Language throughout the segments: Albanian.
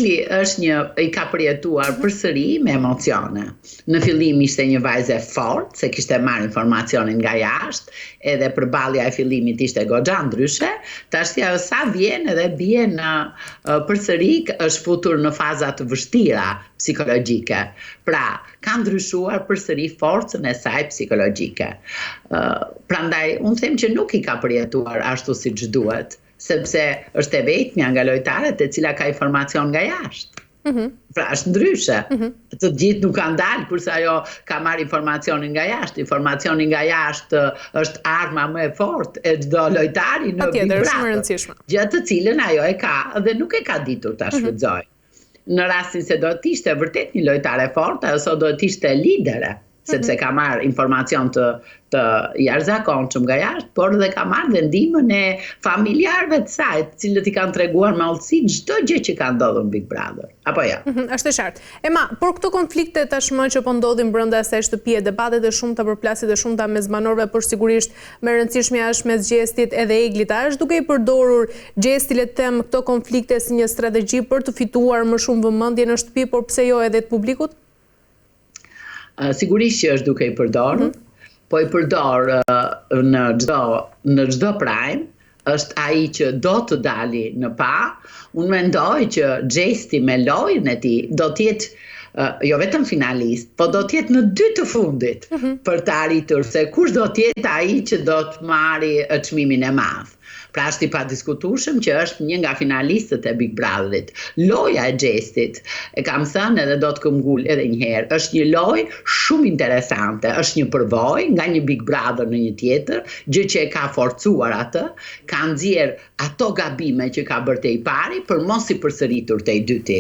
Egli është një i ka përjetuar mhm. përsëri me emocione. Në fillim ishte një vajzë e fortë, se kishte marrë informacionin nga jashtë, edhe përballja e fillimit ishte goxha ndryshe. Tashti ajo sa vjen edhe bie në përsëri është futur në faza të vështira psikologjike. Pra, ka ndryshuar përsëri forcën e saj psikologjike. Prandaj unë them që nuk i ka përjetuar ashtu siç duhet, sepse është e vetmja nga lojtarët e cila ka informacion nga jashtë. Mm -hmm. Pra është ndryshe. Mm -hmm. Të gjithë nuk kanë dalë, kurse ajo ka marrë informacionin nga jashtë. Informacioni nga jashtë është arma më e fortë e çdo lojtari në Big Brother. Është shumë e rëndësishme. Gjë të cilën ajo e ka dhe nuk e ka ditur ta mhm. shfrytëzojë. Mm -hmm. Në rastin se do të ishte vërtet një lojtare e fortë, ajo sot do të ishte lidere, sepse mm -hmm. ka marrë informacion të të jashtëzakonshëm nga jashtë, por dhe ka marrë dhe ndihmën e familjarëve të saj, të cilët i kanë treguar me hollësi çdo gjë që ka ndodhur në Big Brother. Apo jo? Mm -hmm, është e qartë. Ema, por këto konflikte tashmë që po ndodhin brenda asaj shtëpie, debatet e shumta, përplasjet e shumta mes banorëve, por sigurisht më e rëndësishmja është mes Gjestit edhe Eglit. A është duke i përdorur Gjesti le të them këto konflikte si një strategji për të fituar më shumë vëmendje në shtëpi, por pse jo edhe të publikut? Sigurisht që është duke i përdorur, mm -hmm. po i përdor në çdo në çdo prime, është ai që do të dali në pah. Unë mendoj që Gjesti me lojën e tij do të jetë jo vetëm finalist, po do të jetë në dy të fundit mm -hmm. për të arritur se kush do të jetë ai që do të marri çmimin e madh. Pra është i padiskutueshëm që është një nga finalistët e Big Brotherit. Loja e Gjestit, e kam thënë edhe do të këmbgul edhe një herë, është një lojë shumë interesante, është një përvojë nga një Big Brother në një tjetër, gjë që e ka forcuar atë, ka nxjerr ato gabime që ka bërë te i pari për mos i përsëritur te i dyti.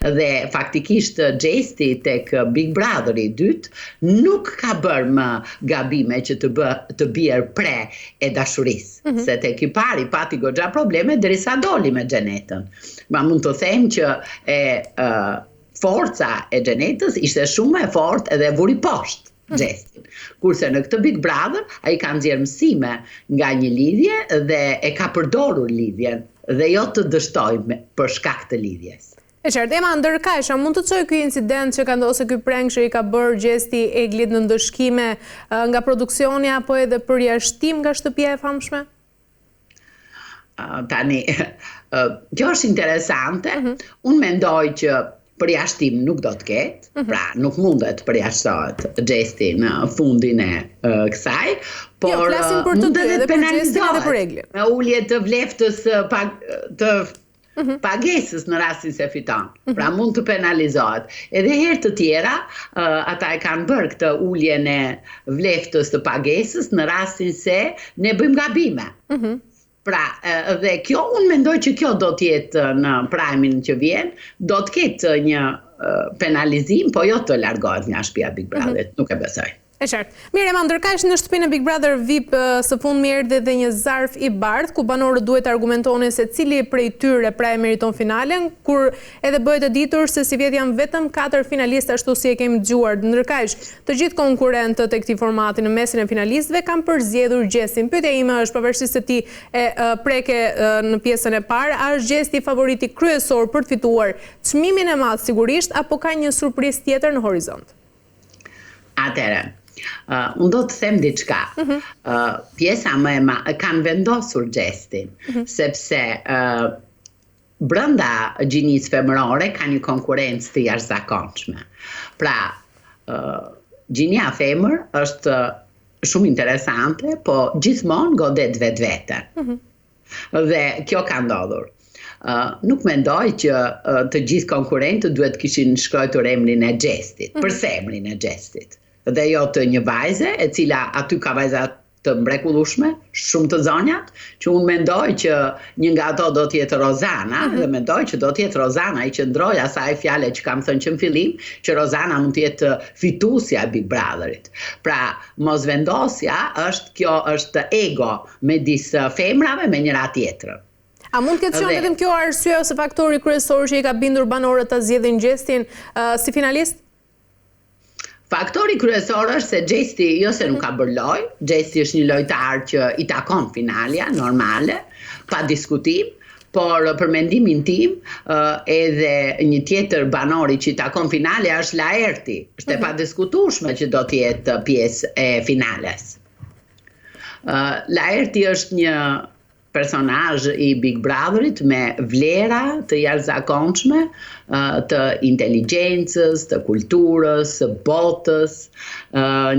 Dhe faktikisht Gjesti tek Big Brother i dytë nuk ka bërë më gabime që të bë të bjerë pre e dashurisë. Mm -hmm. Se tek i pari pati goxha probleme derisa doli me Xhenetën. Ma mund të them që e uh, forca e Xhenetës ishte shumë më e fortë edhe e vuri poshtë mhm. Gjestin. Kurse në këtë Big Brother, ai ka nxjerrë mësime nga një lidhje dhe e ka përdorur lidhjen dhe jo të dështojë për shkak të lidhjes. E qartë. Ema, ndërkaq, a mund të çojë ky incident që ka ndodhur ose ky prank që i ka bërë Gjesti Eglit në ndëshkime nga produksioni apo edhe përjashtim nga shtëpia e famshme? Tani, kjo është interesante. Mm -hmm. Unë mendoj që përjashtim nuk do të ketë, mm -hmm. pra nuk mundet të përjashtohet Gjesti në fundin e uh, kësaj, por jo, flasim për të dy, edhe për Gjestin edhe për Eglin. Me ulje të vleftës pa, të mhm. pagesës në rastin se fiton. Mhm. Pra mund të penalizohet. Edhe herë të tjera, ata e kanë bërë këtë uljen e vleftës të pagesës në rastin se ne bëjmë gabime. Mhm. Pra, dhe kjo, unë mendoj që kjo do të jetë në prime-in që vjen, do të ketë një penalizim, po jo të largohet nga shtëpia Big Brother, nuk e besoj. E qartë. Mirë, Ema, ndërkaq në shtëpinë e Big Brother VIP së fundmi erdhi dhe një zarf i bardhë ku banorët duhet të argumentonin se cili prej tyre pra e meriton finalen, kur edhe bëhet e ditur se sivjet janë vetëm katër finalistë ashtu si e kemi dëgjuar. Ndërkaq, të gjithë konkurrentët e këtij formati në mesin e finalistëve kanë përzgjedhur Gjestin. Pyetja ime është, pavarësisht se ti e preke në pjesën e parë, a është Gjesti favoriti kryesor për të fituar çmimin e madh sigurisht apo ka një surprizë tjetër në horizont? Atëherë, uh, unë do të them diçka. Uh -huh. uh, pjesa më e ma kanë vendosur Gjestin, uh mhm. -huh. sepse uh, brenda gjinisë femërore ka një konkurrencë të jashtëzakonshme. Pra, uh, gjinia femër është shumë interesante, po gjithmonë godet vetveten. Uh mhm. -huh. Dhe kjo ka ndodhur. Uh, nuk mendoj që uh, të gjithë konkurrentët duhet kishin shkruar emrin e Gjestit. Mm -hmm. Përse emrin e Gjestit? Dhe jo të një vajze, e cila aty ka vajza të mrekullueshme, shumë të zonjat, që unë mendoj që një nga ato do të jetë Rozana, mm -hmm. dhe mendoj që do të jetë Rozana, i qëndroj asaj fjale që kam thënë që në fillim, që Rozana mund të jetë fituesja e Big Brotherit. Pra, mosvendosja është kjo është ego midis femrave me njëra tjetrën. A mund të ketë qenë vetëm kjo arsye ose faktori kryesor që i ka bindur banorët ta zgjedhin Gjestin si finalist? Faktori kryesor është se Gjesti jo se nuk ka bërë lojë, Gjesti është një lojtar që i takon finalja normale, pa diskutim, Por për mendimin tim, edhe një tjetër banori që i takon finalja është Laerti. Është e mhm. padiskutueshme që do të jetë pjesë e finales. Laerti është një personazh i Big Brotherit me vlera të jashtëzakonshme të inteligjencës, të kulturës, të botës,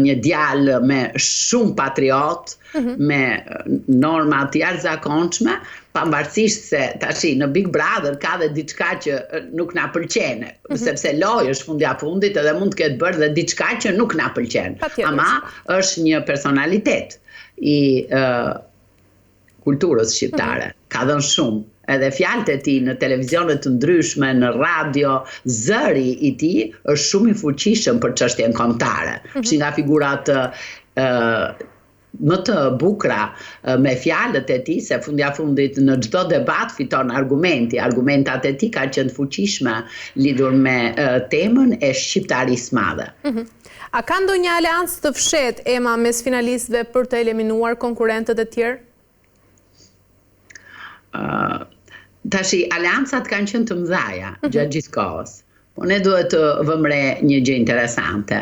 një djalë me shumë patriot, mm -hmm. me norma të jashtëzakonshme, pavarësisht se tashi në Big Brother ka dhe diçka që nuk na pëlqen, mm -hmm. sepse lojë është fundja fundit edhe mund të ketë bërë dhe diçka që nuk na pëlqen. Ama është një personalitet i uh, kulturës shqiptare. Mm -hmm. Ka dhënë shumë edhe fjalët e tij në televizione të ndryshme, në radio, zëri i tij është shumë i fuqishëm për çështjen kombëtare. Mm -hmm. Është nga figurat ë më të bukura me fjalët e tij, se fundja fundit në çdo debat fiton argumenti. Argumentat e tij kanë qenë të fuqishme lidhur me temën e shqiptarisë madhe. Mm -hmm. A ka ndonjë aleancë të fshehtë, Ema, mes finalistëve për të eliminuar konkurrentët e tjerë? Uh, tashi, aleancat kanë qenë të mëdhaja mm -hmm. gjatë gjithë kohës. Po ne duhet të vëmë re një gjë interesante.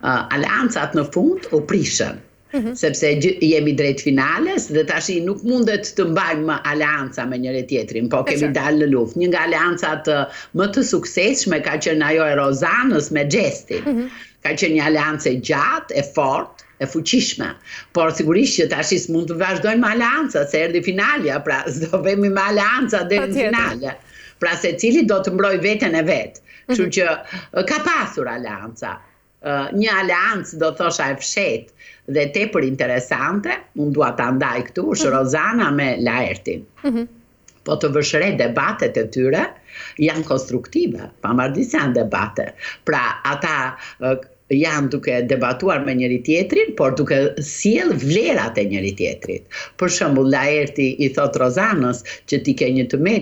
Uh, aleancat në fund u prishën. Mm -hmm. sepse jemi drejt finales dhe tashi nuk mundet të mbajmë më aleanca me njëri tjetrin, po kemi dalë në luftë. Një nga aleancat më të suksesshme ka qenë ajo e Rozanës me Gjestin. Mm -hmm. Ka qenë një aleancë e gjatë, e fortë, e fuqishme. Por sigurisht që tashi s'mund të vazhdojmë me aleanca, se erdhi finalja, pra s'do vemi me aleanca deri në finale. Pra secili do të mbrojë veten e vet. Kështu mm -hmm. që ka pasur aleanca. Një aleancë do thosha e fshehtë dhe tepër interesante, unë dua ta ndaj këtu, është mm -hmm. Rozana me Laertin. Mm -hmm. Po të vësh re debatet e tyre janë konstruktive, pavarësisht se janë debate. Pra ata janë duke debatuar me njëri tjetrin, por duke sjell vlerat e njëri tjetrit. Për shembull, Laerti i thot Rozanës që ti ke një të metë.